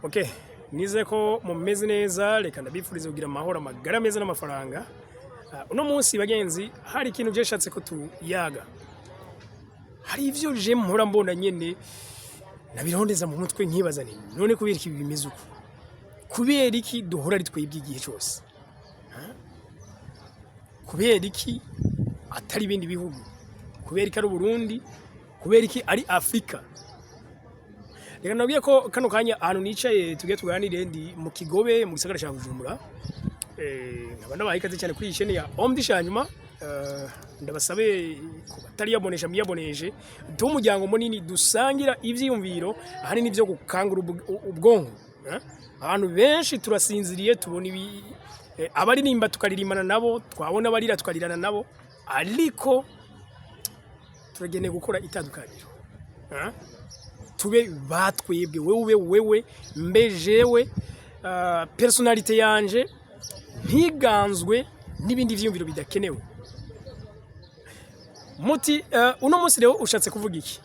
Okay, nize ko mumeze neza. Reka ndabifuriza kugira amahoro, amagara meza n'amafaranga. Uno munsi, bagenzi, hari ikintu je nshatse ko tuyaga. Hari ivyo je mpora mbona nyene nabirondeza mu mutwe, nkibaza nti: none kubera iki bimeze uko? Kubera iki duhora ari twebwe igihe cyose? Kubera iki atari ibindi bihugu? Kubera iki ari Uburundi? Kubera iki ari Afrika? Reka nabwiye ko kano kanya ahantu nicaye tugiye tuganire ndi mu Kigobe, mu gisagara cya Bujumbura. Nkaba nabahaye ikaze cyane kuri iyi chaîne ya Omdi Shanyuma. Ndabasabe ku batariyabonesha mwiyaboneshe, tube umuryango munini dusangira ivyiyumviro, ahanini byo gukangura ubwonko, eh? Abantu benshi turasinziriye, tubona ibi, abaririmba tukaririmbana nabo, twabona abarira tukarirana nabo, ariko turageneye gukora itandukaniro, eh? Tube batwebwe, wewe ube wewe, mbe jewe, personnalité yanje ntiganzwe n'ibindi vyiyumviro bidakenewe. Muti uno munsi rero ushatse kuvuga iki?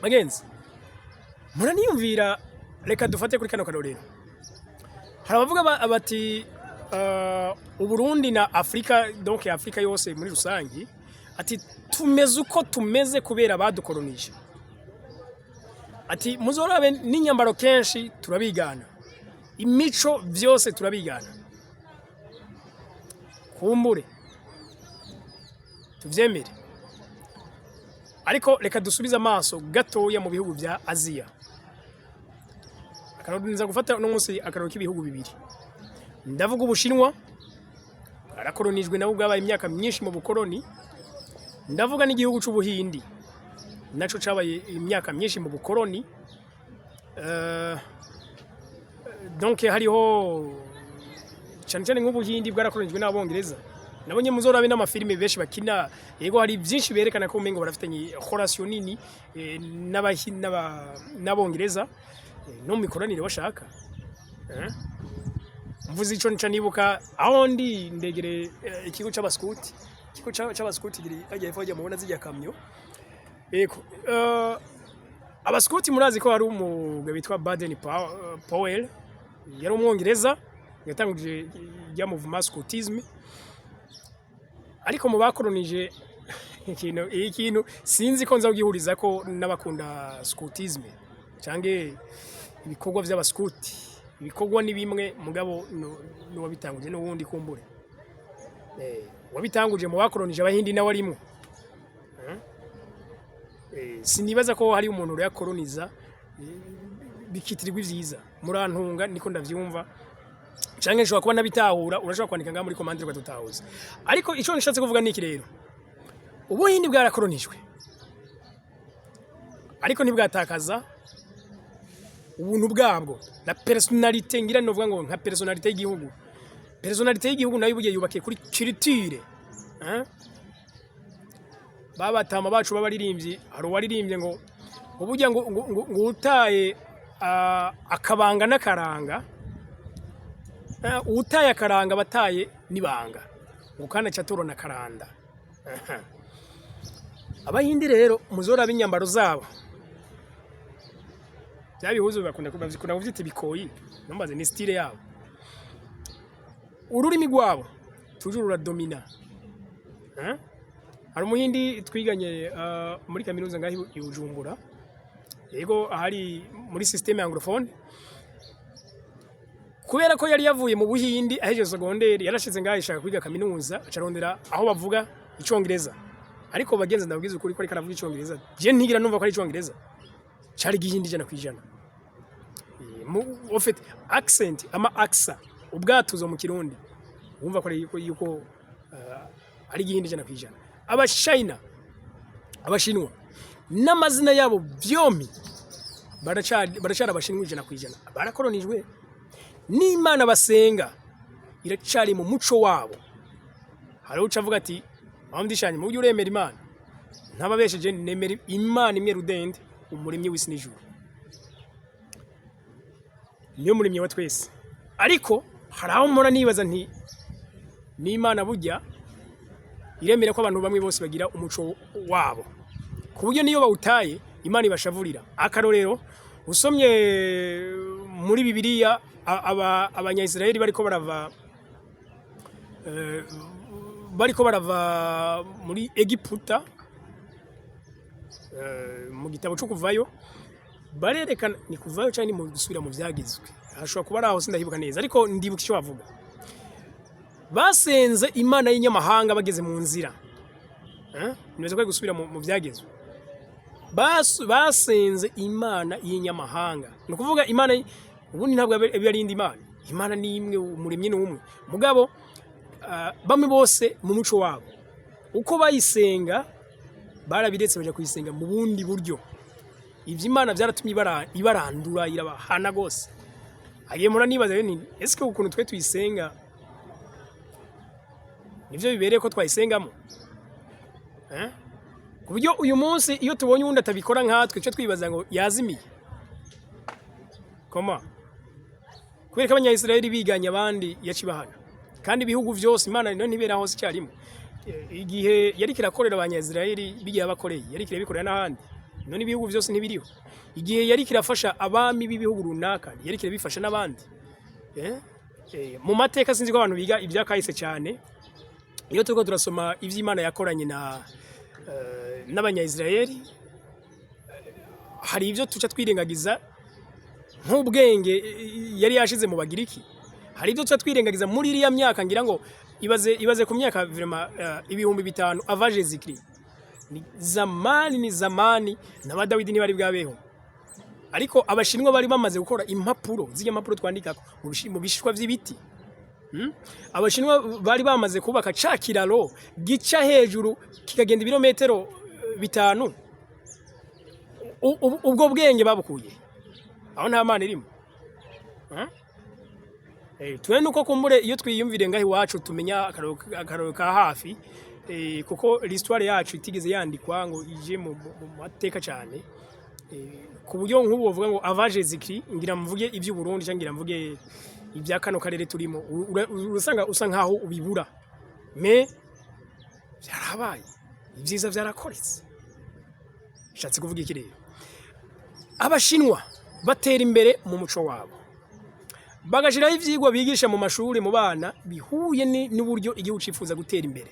Bagenzi, muraniyumvira, reka dufate kuri kano karorero. Hari abavuga bati Uburundi na Afrika, donc Afrika yose muri rusangi, ati tumeze uko tumeze kubera badukolonije, ati muzorabe n'inyambaro kenshi turabigana, imico byose turabigana. Kumbure tuvyemere, ariko reka dusubize amaso gatoya mu bihugu bya Aziya. Akarorero gufata uno munsi, akarorero k'ibihugu bibiri, ndavuga Ubushinwa, bwarakoronijwe nabo, bwabaye imyaka myinshi mu bukoroni. Ndavuga n'igihugu c'Ubuhindi, naco cabaye imyaka myinshi mu bukoroni. Donc hariho cyane cyane nk'Ubuhindi bwarakoronijwe n'Abongereza. Nabonye muzorabe n'amafilime benshi bakina, yego, hari byinshi berekana ko umengo barafitanye relation nini n'Abongereza, no mu mikoranire bashaka. Mvuze ico nca nibuka aho ndi ndegere ikigo c'abaskuti, ikigo c'abaskuti kiri hajya hepfo hajya mubona zijya kamyo. Yego, abaskuti murazi ko hari umugabo witwa Baden Powell, yari Umwongereza, yatanguje rya mouvement scoutisme. Ariko mu bakoronije, ikintu sinzi ko nza kugihuriza ko n'abakunda scoutisme canke ibikorwa vy'abaskuti, ibikorwa ni bimwe, mugabo n'uwabitanguje n'uwundi. Kumbure wabitanguje mu bakoronije Abahindi nawe arimwo. Sinibaza ko hari umuntu yakoroniza bikitirirwa ivyiza. Murantunga, niko ndavyumva, canke nshobora kuba nabitahura. Urashobora kwandika ngaha muri commentaire ukadutahuza. Ariko ico nishatse kuvuga niki rero? Ubuhindi bwarakoronijwe, ariko ntibwatakaza ubuntu bwabwo, la personnalité. Ngira novuga ngo nka personnalité y'igihugu, personnalité y'igihugu nayo bugiye yubakiye kuri culture, hein? Babatama bacu b'abaririmbyi, hari uwaririmbye ngo uburya ngo utaye akabanga n'akaranga, utaye akaranga bataye n'ibanga, ngo kandi aca atorona akaranda. Aha. Abahindi rero muzoraba inyambaro zabo, bya bihuzu bakunda kuvyita ibikoyi, numbaze, ni style yabo. Ururimi rwabo toujours ruradomina, eh? Hari Umuhindi twiganye muri kaminuza ngaho i Bujumbura, yego, ahari muri système anglophone. Kubera ko yari yavuye mu Buhindi ahejeje secondaire, yarashize ngaho ishaka kwiga kaminuza, acarondera aho bavuga Icongereza. Ariko bagenzi, ndabwiza ukuri ko ariko aravuga Icongereza, je ntigira numva ko ari Icongereza, cari Gihindi 100%. En fait, accent, ama accent, ubwatuzo mu Kirundi, wumva ko ari yuko ari Gihindi 100%. Abashayina, Abashinwa n'amazina yabo vyompi baracari Abashinwa 100%. Barakoronijwe, n'Imana basenga iracari mu muco wabo. Hariho uca avuga ati: "Wamdishanye mu buryo uremera Imana?" Ntababesheje, nemera Imana imwe rudende, umuremyi w'isi n'ijuru, niyo muremyi wa twese. Ariko hari aho mpora nibaza nti: n'Imana burya iremera ko abantu bamwe bose bagira umuco wabo, ku buryo niyo bawutaye Imana ibashavurira? Akarorero, usomye Muri Bibiliya, Abanyayisiraheli bariko barava muri Egiputa, mu gitabo cyo kuvayo barerekana, ni kuvayo cyangwa ni mu gusubira mu byagizwe, hashobora kuba ari aho, sindahibuka neza, ariko ndibuka icyo bavuga. Basenze imana y'inyamahanga bageze mu nzira. Nimeze ko ari gusubira mu byagezwe. Basenze imana y'inyamahanga, ni ukuvuga imana ubundi ntabwo aba ari indi mana, imana ni imwe, umuremyi ni umwe. Mugabo bamwe bose mu muco wabo uko bayisenga barabiretse, baja kuyisenga mu bundi buryo. Ivyo imana vyaratumye ibarandura, irabahana gose. Agiye mpora nibaza rero nti: ese ukuntu twe tuyisenga nivyo bibereye ko twayisengamo? Eh? Ku buryo uyu munsi iyo tubonye uwundi atabikora nkatwe, icyo twibaza ngo yazimiye koma. Kubera ko Abanyayisiraheli biganye abandi, yacibahana. Kandi ibihugu vyose, imana niyo ntibera hose icyarimwe. Igihe yariko irakorera Abanyayisiraheli bigiye abakoreye, yariko irabikorera n'ahandi. None ibihugu vyose ntibiriho? Igihe yariko irafasha abami b'ibihugu runaka, yariko irabifasha n'abandi. Eh? Mu mateka, sinzi ko abantu biga ibyakahise cyane, iyo turiko turasoma ivy'imana yakoranye na n'Abanyayisiraheli, hari ibyo tuca twirengagiza, nk'ubwenge yari yashize mu Bagiriki. Hari ibyo tuca twirengagiza muri iriya myaka. Ngira ngo ibaze ku myaka vraiment 5000 avant Jésus Christ. Ni zamani, ni zamani, n'aba Dawidi ntibari bwabeho, ariko Abashinwa bari bamaze gukora impapuro, zirya mpapuro twandikako mu bishishwa vy'ibiti. Abashinwa bari bamaze kubaka ca kiraro gica hejuru kikagenda ibirometero 5. Ubwo bwenge babukuye aho? Nta mana irimo? Huh? Twe nuko kumbure iyo twiyumvire ngaho iwacu tumenya akaroro ka hafi, kuko l'histoire yacu itigeze yandikwa ngo ije mu mateka cyane, ku buryo nk'ubu bavuga ngo avant Jésus Christ, ngira mvuge iby'u Burundi cyangwa ngira mvuge ibya kano karere turimo, urasanga usa nkaho ubibura. Mais byarabaye, ibyiza byarakoretse. Shatse kuvuga iki rero? Abashinwa batera imbere mu muco wabo, bagashiraho ivyigwa bigisha mu mashuri mu bana bihuye n'uburyo igihugu cifuza gutera imbere.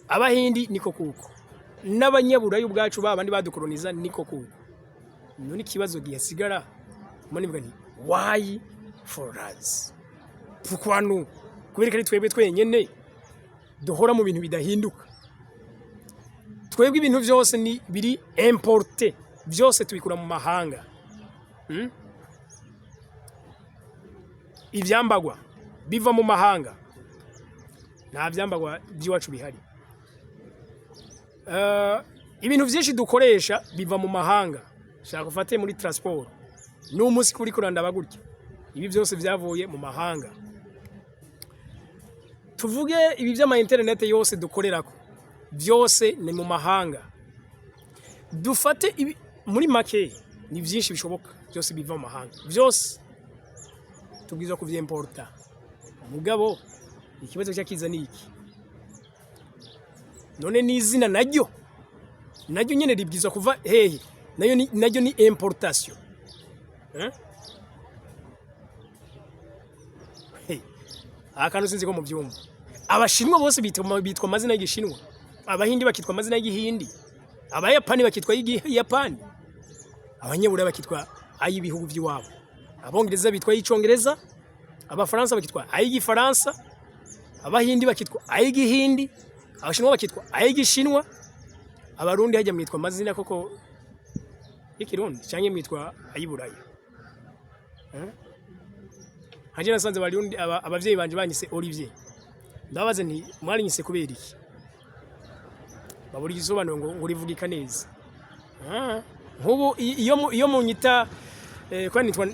Abahindi niko kuko, n'Abanyaburayi ubwacu babandi badukoloniza niko kuko. None ikibazo gihasigara mbona nivuga nti: why for us? Pourquoi nous? Kubera ko ari twebwe twenyene duhora mu bintu bidahinduka. Twebwe ibintu vyose ni biri importé, byose tubikura mu mahanga. Ivyambagwa biva mu mahanga, nta vyambagwa by'iwacu bihari. Ibintu vyinshi dukoresha biva mu mahanga. Shaka ufate muri transport, n'umunsi kuri kurandaba gutya, ibi byose vyavuye mu mahanga. Tuvuge ibi by'ama internet yose dukorerako, byose ni mu mahanga. Dufate ibi, muri make ni byinshi bishoboka, byose biva mu mahanga, byose tubwirizwa kuvyimporta. Mugabo ikibazo cyakiza ni iki: none n'izina naryo nyene ribwirizwa kuva hehe? Nayo ni importation, eh? Hey. Akantu sinzi ko muvyumva. Abashinwa bose bitwa amazina y'Igishinwa, Abahindi bakitwa amazina y'Igihindi, Abayapani bakitwa y'Igiyapani, Abanyaburaya bakitwa ay'ibihugu by'iwabo, Abongereza bitwa ay'Icongereza, Abafaransa bakitwa ay'Igifaransa, Abahindi bakitwa ay'Igihindi, Abashinwa bakitwa ay'Igishinwa. Abarundi hajya mwitwa amazina koko y'Ikirundi canke mwitwa ay'iburaya? Eh? Hanje nasanze Abarundi, abavyeyi banje banyise Olivier. Ndababaza nti: mwarinyise kubera iki? Babura igisobanuro, ngo rivugika neza. Nk'ubu iyo munyita, kwa nitwa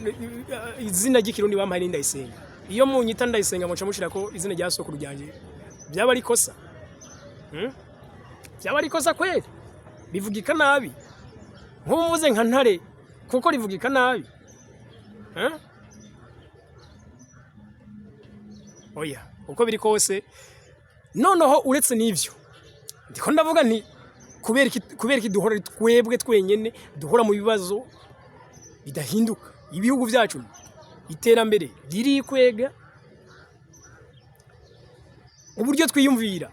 izina ry'Ikirundi bampaye ni Ndayisenga. Iyo munyita Ndayisenga, muca mushirako izina rya sokuru ryanje, byaba ari kosa? Byaba ari kosa kweli, bivugika nabi. Nk'ubu mvuze nka Ntare, kuko rivugika nabi, eh? Oya, uko biri kose. Noneho uretse n'ivyo, ndiko ndavuga nti: kubera iki duhora ari twebwe twenyene duhora mu bibazo bidahinduka? Ibihugu byacu iterambere ririkwega, uburyo twiyumvira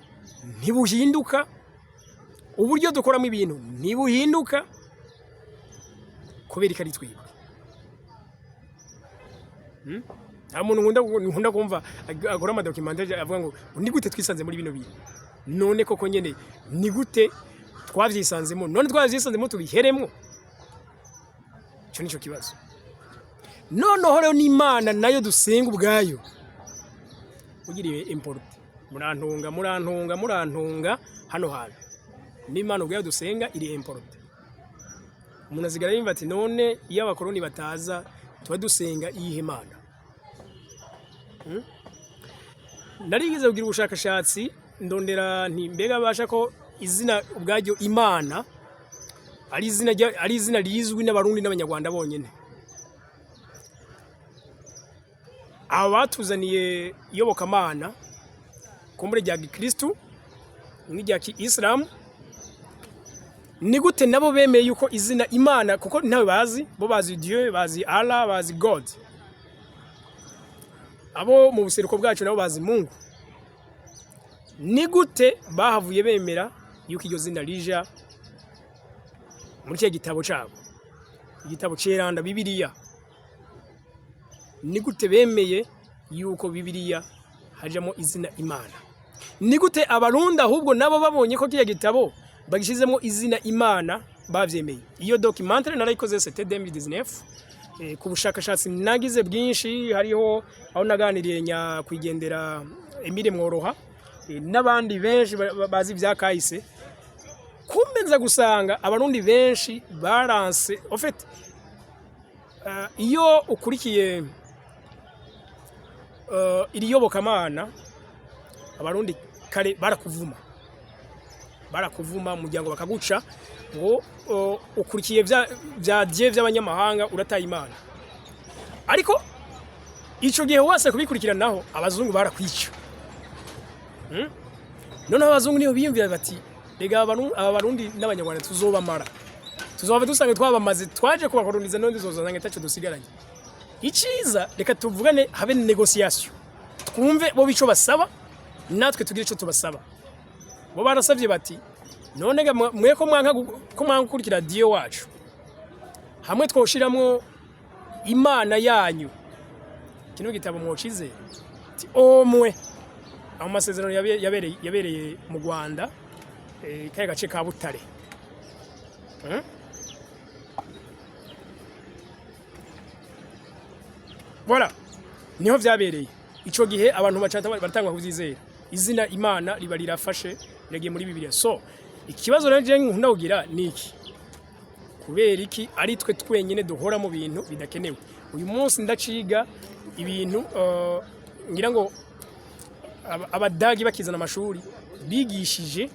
ntibuhinduka, uburyo dukoramo ibintu ntibuhinduka. Kubera ko ari twebwe? Nta muntu nkunda kumva akora ama documentaire avuga ngo ni gute twisanze muri bino bintu. None koko nyene ni gute twavyisanzemo? None twavyisanzemo, tubiheremwo? Ico nico kibazo. Noneho rero n'Imana nayo dusenga ubwayo ugiriye importe, murantunga, murantunga, murantunga. Hano hantu n'Imana ubwayo dusenga iri importée. Umuntu asigara yumva ati: "None iyo abakoroni bataza tuba dusenga iyihe Mana?" Narigeze kugira ubushakashatsi, ndondera nti: mbega basha ko izina ubwaryo Imana ari izina rizwi n'Abarundi n'Abanyarwanda bonyene? Aba batuzaniye iyobokamana kumbure rya gikristu n'irya kiisilamu, ni gute nabo bemeye yuko izina Imana, kuko ntawe bazi? Bo bazi Dieu, bazi Allah, bazi God. Abo mu buseruko bwacu nabo bazi Mungu. Ni gute bahavuye bemera yuko iryo zina rija muri cya gitabo cabo, igitabo ceranda Bibiliya? Ni gute bemeye yuko Bibiliya hajamo izina Imana? Ni gute Abarundi ahubwo nabo babonye ko kiriya gitabo bagishizemo izina Imana bavyemeye? Iyo documentaire narayikoze, c'était 2019, ku bushakashatsi nagize bwinshi. Hariho aho naganiriye nyakwigendera Emile Mworoha, n'abandi benshi bazi ibya kahise. Kumbe nza gusanga Abarundi benshi baranse. En fait, iyo ukurikiye iri yobokamana, Abarundi kare barakuvuma, barakuvuma umuryango, bakaguca ngo ukurikiye vya dieu vy'abanyamahanga, urataye Imana. Ariko ico gihe wese kubikurikiranaho, abazungu barakwica. Noneho abazungu niyo biyumvira bati: "Rega aba Barundi n'Abanyarwanda tuzobamara, tuzova dusanga twabamaze, twaje kubakoroniza, none tuzozanga ataco dusigaranye. Iciza, reka tuvugane, habe négociation, twumve bo bico basaba, natwe tugire ico tubasaba." Bo barasavye bati: "None ga mwe ko mwanka gukurikira Dieu wacu, hamwe twoshiramwo Imana yanyu, kino gitabo mwocize?" Ti omwe aho masezerano yabereye mu Rwanda, kaya gace ka Butare. Voilà, niho vyabereye. Ico gihe abantu bacata baratangwa kuvyizera, izina Imana riba rirafashe, riragiye muri Bibiliya. So ikibazo rero je nkunda kugira ni iki: kubera iki ari twe twenyine duhora mu bintu bidakenewe? Uyu munsi ndaciga ibintu, ngira ngo Abadagi bakizana amashuri bigishije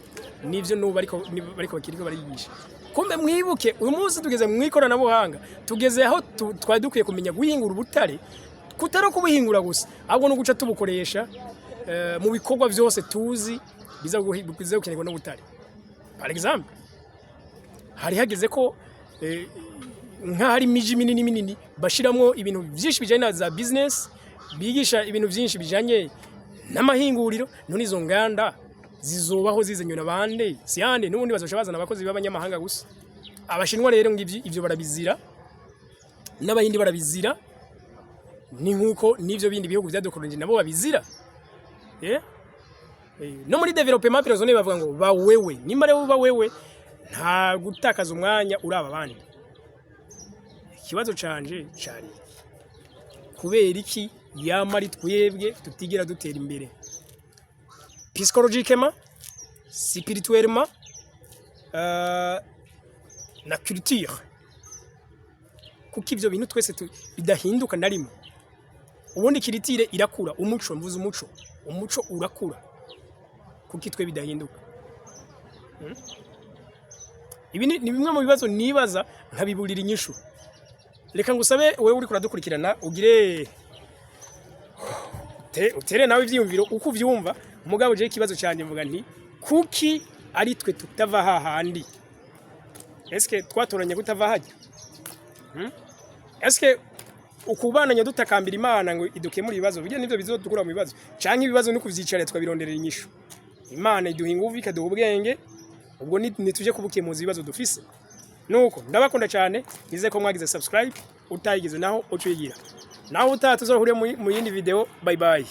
nivyo n'ubu ariko bakiriko barigisha. Kumbe mwibuke, uyu munsi tugeze mu ikoranabuhanga, tugeze aho twari dukwiye kumenya guhingura ubutare, kutari kubuhingura gusa, ahubwo no guca tubukoresha mu bikorwa byose tuzi biza gukenerwa n'ubutare. Par exemple, hari hageze ko nk'ahari imiji minini minini bashiramwo ibintu byinshi bijanye na za business, bigisha ibintu byinshi bijanye n'amahinguriro. None izo nganda zizobaho zizanywe na bande? Si yande n'ubundi bazoca bazana abakozi b'abanyamahanga gusa. Abashinwa rero ngivyo ivyo barabizira, n'Abahindi barabizira, ni nkuko n'ivyo bindi bihugu vyadukoronije nabo babizira. No muri développement personnel bavuga ngo ba wewe. Nimba rero uba wewe, nta gutakaza umwanya uraba abandi. Ikibazo canje cari iki: kubera iki yama ari twebwe tutigera dutera imbere psychologiquement, spirituellement, na culture? Kuko ivyo bintu twese bidahinduka na rimwe. Ubundi culture irakura, umuco, mvuze umuco, umuco urakura. Kuko twe bidahinduka? Ibi ni bimwe mu bibazo nibaza nkabiburira inyishu. Reka ngusabe wewe uriko uradukurikirana ugire utere nawe ivyiyumviro uko uvyumva. Mugabo je ikibazo cyanjye mvuga nti: kuki ari twe tutava hahandi? Eske twatoranye kutava hajya? Eske Ukubananya dutakambira Imana ngo idukemure ibibazo, bijya nivyo bizodukura mu bibazo, canke ibibazo ni kuvyicara tukabironderera inyishu? Imana iduha inguvu, ikaduha ubwenge, ubwo nituje kubukemuza ibibazo dufise. Nuko ndabakunda cyane, nizeye ko mwagize subscribe. Utayigize naho ucuyigira. Naho utaha, tuzohure mu yindi video. Bye bye.